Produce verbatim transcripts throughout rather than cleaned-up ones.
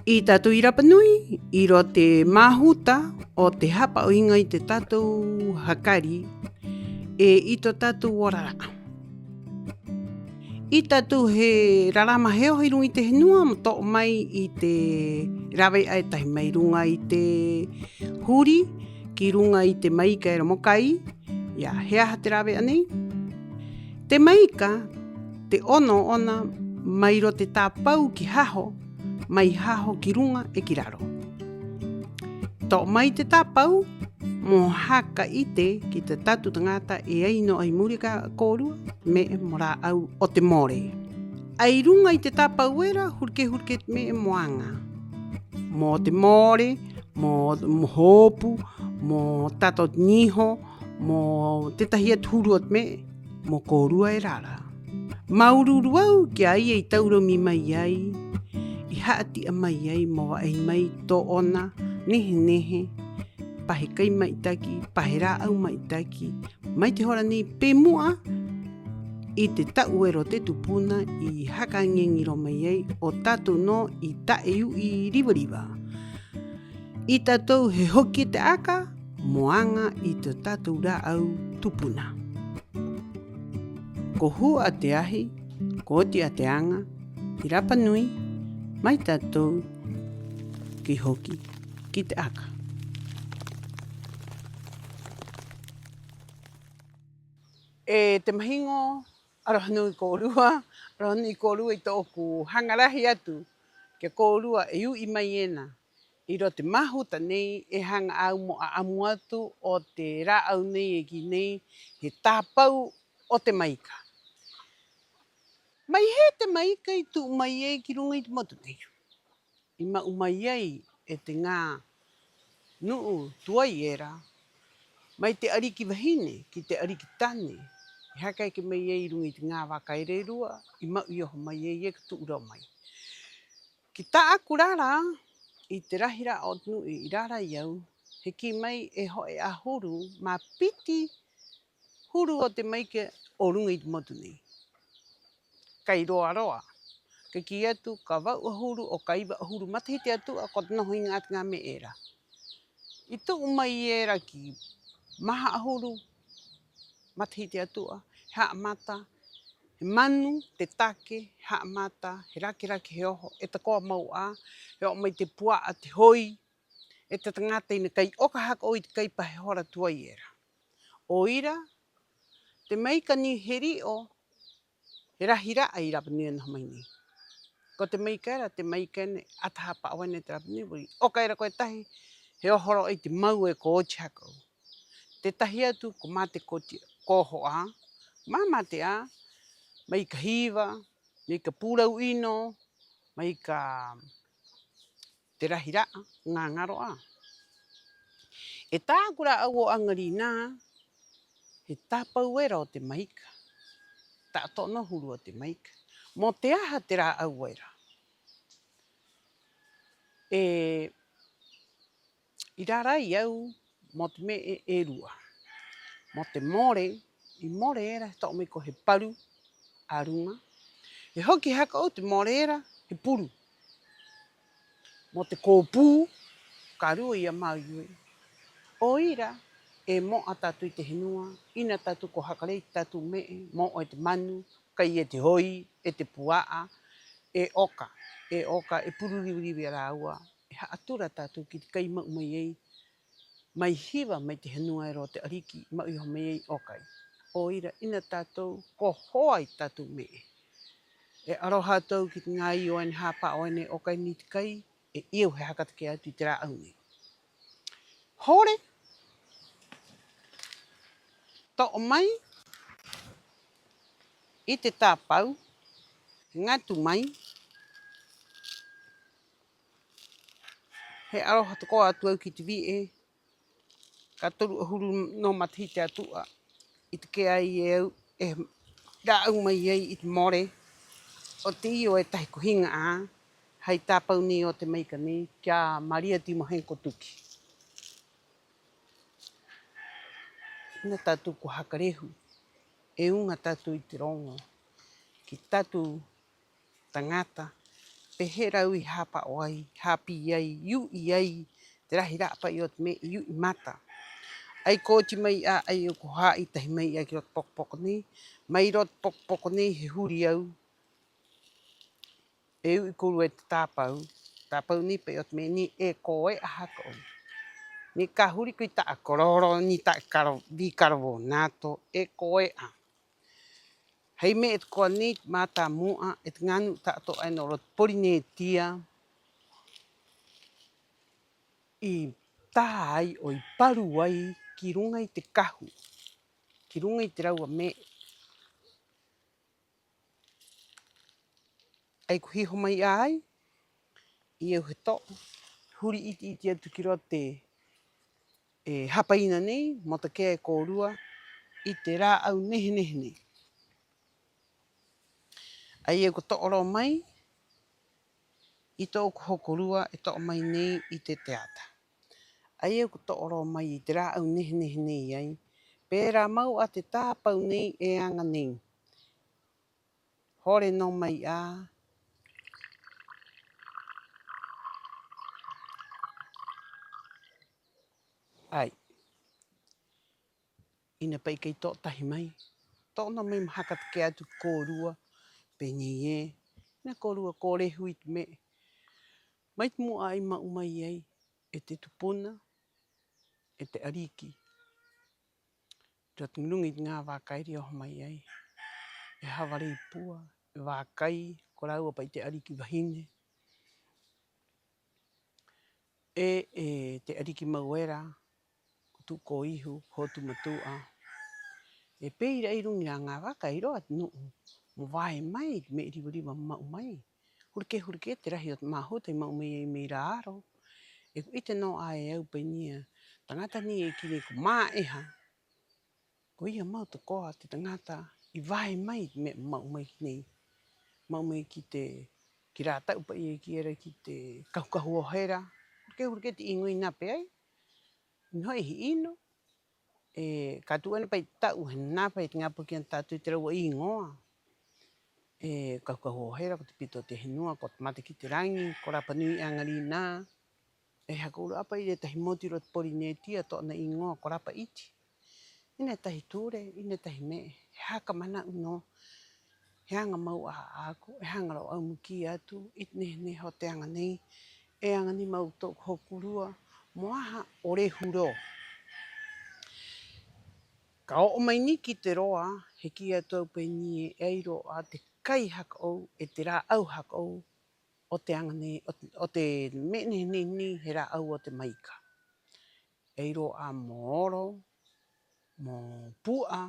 'I tātou 'i Rapa Nui, 'i roto te māhuta o te hāpa'o iŋa i te tātou hakari 'e i tō tātou orara'a. 'I tātou he rarama he oho 'i ruŋa i te henua mo to'o mai i te rāve'a e tahi mai ruŋa i te huri ki ruŋa i te maika era mo kai. Ia, ¿he aha te rāve'a nei? Te maika, te 'ono ō'ona mai roto te tāpau ki haho, mai haho ki ruŋa 'e ki raro. To'o mai te tāpau mo haka 'ite ki te tātou taŋata e ai nō 'ā 'i muri i a kōrua te me'e mo rā'au o te more. 'Ai ruŋa i te tāpau era, huru kē, huru kē te me'e mo aŋa. Mo te more, mo, mo hopu, mo tata o te niho, mo tētahi atu huru o te me'e, mo kōrua era rā. Māuru-uru au ki a ia i taurumi mai ai, i ha'ati'a mai ai mo va'ai mai tō'ona nehe-nehe, pa he kai ma'itaki, pa he rā'au ma'itaki, mai te hora nei pē mu'a i te ta'u era o te tupuna i haka aŋi-aŋi rō mai ai o tātou nō i ta'e u'i riva-riva. 'I tātou he hoki i te aka mo aŋa i tō tātou rā'au tupuna. Ko hū 'ā te ahi, ko oti 'ā te aŋa, 'i Rapa Nui, mai tātou ki hoki ki te aka. E te mahiŋo, aroha nui kōrua, aroha nui kōrua i tō'oku haŋa rahi atu ki a kōrua e u'i mai ena 'i roto te māhuta nei e haŋa 'ā au mo 'a'amu atu o te rā'au nei e kī nei he tāpau o te maika. ¿Mai hē te maika i tu'u mai ai ki ruŋa i te motu nei? I ma'u mai ai e te ŋā nu'u tuai era, mai te 'ariki vahine ki te 'ariki tane, i haka eke mai ai 'i ruŋa i te ŋā vaka era e rua, i ma'u i oho mai ai e ka tu'u rō mai. Ki tā'aku rara, i te rahi ra'a o te nu'u i rara i a au, he kī mai e ho'e 'ahuru mā piti huru o te maika o ruŋa i te motu nei. Kai roa-roa. Ka kī atu, ka va'u 'ahuru 'o ka iva 'ahuru matahiti a tu'a ko te noho iŋa 'ā te ŋā me'e era. I tu'u mai era ki maha 'ahuru matahiti a tu'a, he ha'amata, he manu te take, he ha'amata, he rake-rake he oho, e tako'a mau 'ā, he o'o mai te pua'a, te hoi, e te taŋata ina kai 'oka haka 'ou i te kai pa he hora tuai era. 'O ira, te maika nei he ri'o, he rahi ra'a 'i Rapa Nui e noho mai nei. Ko te maika era, te maika ena e 'ata hāpa'o ena e te Rapa Nui, 'oka era koe tahi, he oho rō 'ā i te mau e ko oti haka 'ou. Tētahi atu ko mate, ko oti, ko oho 'ā, mā-mate 'ā, mai ka hiva, mai ka pūrau 'ino, mai ka te rahi ra'a, ŋa-ŋaro 'ā. E tā'aku rā'au o 'aŋarinā, he tāpau era o te maika. Ta'ato'a nō huru o te maika. ¿Mo te aha te rā'au era? E, i rara i a au mo te me'e e rua. Mo te more, i more era he to'o mai koe he paru a ruŋa. He hoki haka 'ou te more era he puru. Mo te kōpū, ka rua ia māui-ui. 'O ira, e mo'a tātou i te henua, 'ina tātou ko haka rē i te tātou me'e, mo'a e te manu, kai e te hoi, e te pua'a, e 'oka, e 'oka, e puru riva-riva e rāua, e ha'atura tātou ki te kai ma'u mai ai, mai hiva, mai te henua era o te 'ariki, ma'u i oho mai ai 'oka ai. 'O ira, 'ina tātou ko hoa i te tātou me'e. E 'aroha atu au ki te ŋā io ena, hāpa'o ena e 'oka ena i te kai, e 'ī au he haka take'a atu i te rā'au nei. Hore, to'o mai i te tāpau, he ŋatu mai, he 'aroha tako'a atu au ki te vi'e, ka toru 'ahuru nō matahiti a tu'a i take'a ai e au, e rā'au mai ai i te more o te io e tahi ko Hiŋa 'ā, hai tāpau nei o te maika nei, ki a Maria Timoheko Tuki. 'Ina tātou ko haka rehu, e uŋa tātou i te roŋo ki te tātou taŋata, pē hē rā au i hāpa'o ai, hāpī ai, i u'i ai te rahi ra'pa'i o te me'e, i u'i mata. 'Ai ko oti mai 'ā, 'ai au ko ha'a'itahi mai 'ā ki roto poko-poko nei, mai roto poko-poko nei he huri au, e u'i kōrua e te tāpau, tāpau nei pa'i o te me'e nei e koe'a haka 'ou. Nei ka huri koe i ta'a kororo, nei ta'a karo-, bicarbonato, e koe'a. Hai me'e tako'a nei te mātāmu'a, e te ŋā nu'u ta'ato'a ena o roto Porinetia, i tā ai 'o i paru ai ki ruŋa i te kahu, ki ruŋa i te rāua me'e. 'Ai ko hiho mai 'ā ai, 'ī au he to'o, huri 'iti-'iti atu ki roto te, e, hāpa'ina nei mo take'a e kōrua i te rā'au nehe-nehe nei. 'Ai au ko to'o rō mai, i tō'oku hokorua e to'o mai nei i te teata. 'Ai au ko to'o rō mai i te rā'au nehe-nehe nei ai, pē rā mau 'ā te tāpau nei e aŋa nei. Hore nō mai 'ā. 'Ai. 'Ina pa'i kai to'o tahi mai, to'o nō mai mo haka take'a atu ki a kōrua pē nei ē: 'ina kōrua ko rehu i te me'e. Mai te mu'a 'ā i ma'u mai ai e te tupuna, e te 'ariki, 'i roto ruŋa i te ŋā vākaeri i oho mai ai, e Hava Rei Pua, e Vākai, ko rāua pa'i te 'ariki vahine, 'e, e te 'ariki mau era, ko Tu'u Kōihu, ko Hotu Matu'a. 'E pē ira 'ai ruŋa i rā ŋā vaka e ai rō 'ā te nu'u mo vae mai i te me'e riva-riva mo ma'u mai. Huru kē, huru kē te rahi o te māhuta i ma'u mai ai mai rā aro. 'E ko 'ite nō 'ā e au pē nei ē: taŋata nei e kī nei ko mā'eha, koia mau tako'a te taŋata i vae mai i te me'e mo ma'u mai ki nei. Ma'u mai ki te, ki rā ta'u pa'i e kī era ki te kahu-kahu ohera. Huru kē, huru kē te 'īŋoa i nape ai. Nō ho'i he 'ino, e, ka tu'u ena pa'i te ta'u he napa e te ŋā poki ena tātou i te rāua 'īŋoa. E, kahu-kahu ohera, ko te pito o te henua, ko te mate ki te raŋi, ko Rapa Nui 'aŋarinā. E haka uru 'ā pa'i i te tahi motu 'i roto Porinetia, tō'ona 'īŋoa ko Rapa Iti. 'Ina e tahi ture, 'ina e tahi me'e, he haka mana'u nō, he aŋa mau 'ā ā'aku, he aŋa rō 'ā au mo kī atu i te nehe-nehe o te aŋa nei, e aŋa nei māua tō'oku hokorua, ¿mo aha 'o rehu rō? Ka o'o mai nei ki te roa, he kī atu au pē nei ē: e ai rō 'ā te kai haka 'ou, 'e te rā'au haka 'ou o te aŋa nei, o, o te me'e nehe-nehe nei, he rā'au o te maika. E ai rō 'ā mo oro, mo pu'a,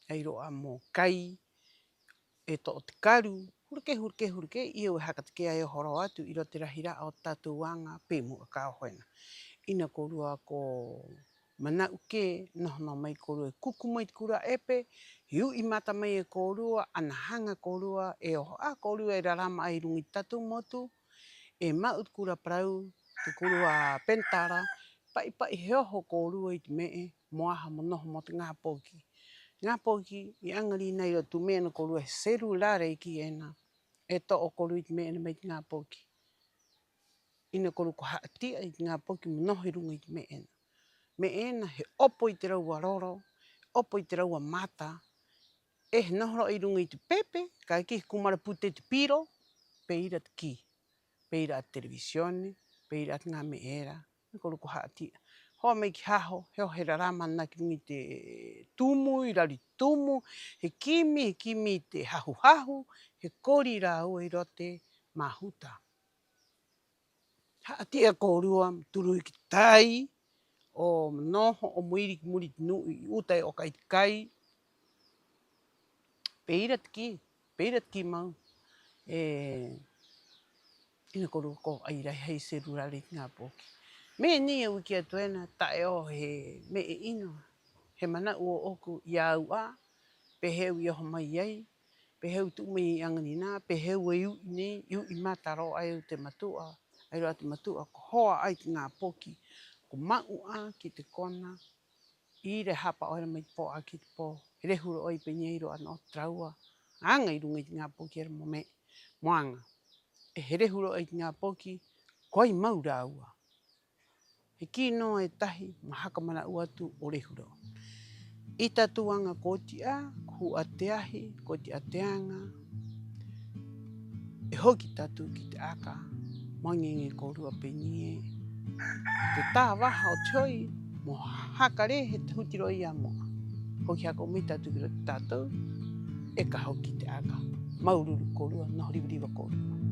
e ai rō 'ā mo kai, e to'o te karu, huru kē, huru kē, huru kē, 'ī au e haka take'a e oho rō atu 'i roto te rahi ra'a o te tātou aŋa pe mu'a ka oho ena. 'Ina kōrua ko mana'u kē, noho nō mai kōrua e kuku mai te kura 'epe, he u'i mata mai e kōrua, ana haŋa kōrua, e oho 'ā kōrua e rarama 'ā 'i ruŋa i te tātou motu, e ma'u te kura parau, te kura pentara, pa'i-pa'i he oho kōrua i te me'e, ¿mo aha? Mo noho mo te ŋā poki. Ŋā poki, 'i 'aŋarinā 'i roto i te me'e ena kōrua he celular e kī ena, e to'o kōrua i te me'e ena mai te ŋā poki. 'Ina kōrua ko ha'ati'a i te ŋā poki mo noho 'i ruŋa i te me'e ena. Me'e ena he 'opo i te rāua roro, he 'opo i te rāua mata, 'e he noho rō 'ā 'i ruŋa i te pepe, ka kī he kūmara pūtē te piro, pē ira te kī, pē ira 'ā te televisione, pē ira 'ā te ŋā me'e era, 'ina kōrua ko ha'ati'a. Hoa mai ki haho, he oho he rarama ana ki ruŋa i te tumu, 'i raro i te tumu, he kimi, he kimi i te hahu-hahu, he kori rāua 'i roto te māhuta. Ha'ati'a kōrua mo turu ki te tai, 'o mo noho, 'o mo iri ki muri i te nu'u i 'uta e 'oka i te kai. Pē ira te kī, pē ira te kī mau. E, 'ina kōrua ko 'ai rahi hai celular i te ŋā poki. Me'e nei au i kī atu ena, ta'e 'o he me'e 'ino, he mana'u ō'oku i a au 'ā, pē hē au i oho mai ai, pē hē au i tu'u mai ai 'aŋarinā, pē hē au e u'i nei, i u'i mata rō 'ā e au te matu'a, ai rō 'ā te matu'a ko hoa 'ā i te ŋā poki, ko ma'u 'ā ki te kona, 'i ira e hāpa'o era mai te pō 'ā ki te pō, he rehu rō 'ā i pē nei ē: ai rō 'ā nō te rāua aŋa 'i ruŋa i te ŋā poki era mo me'e, mo aŋa. He rehu rō 'ā i te ŋā poki, ko ai mau rāua. He kī nō e tahi mo haka mana'u atu 'o rehu rō. I tātou aŋa ko oti 'ā, ko hu'a te ahi, ko oti 'ā te aŋa, e hoki tātou ki te aka mo aŋi-aŋi e kōrua pē nei ē: te tāvaha o te hoi mo haka rē he tahuti rō ia a mo'a. Hoki haka 'ou mai tātou ki roto i a tātou, e ka hoki te aka. Māuru-uru kōrua, noho riva-riva kōrua.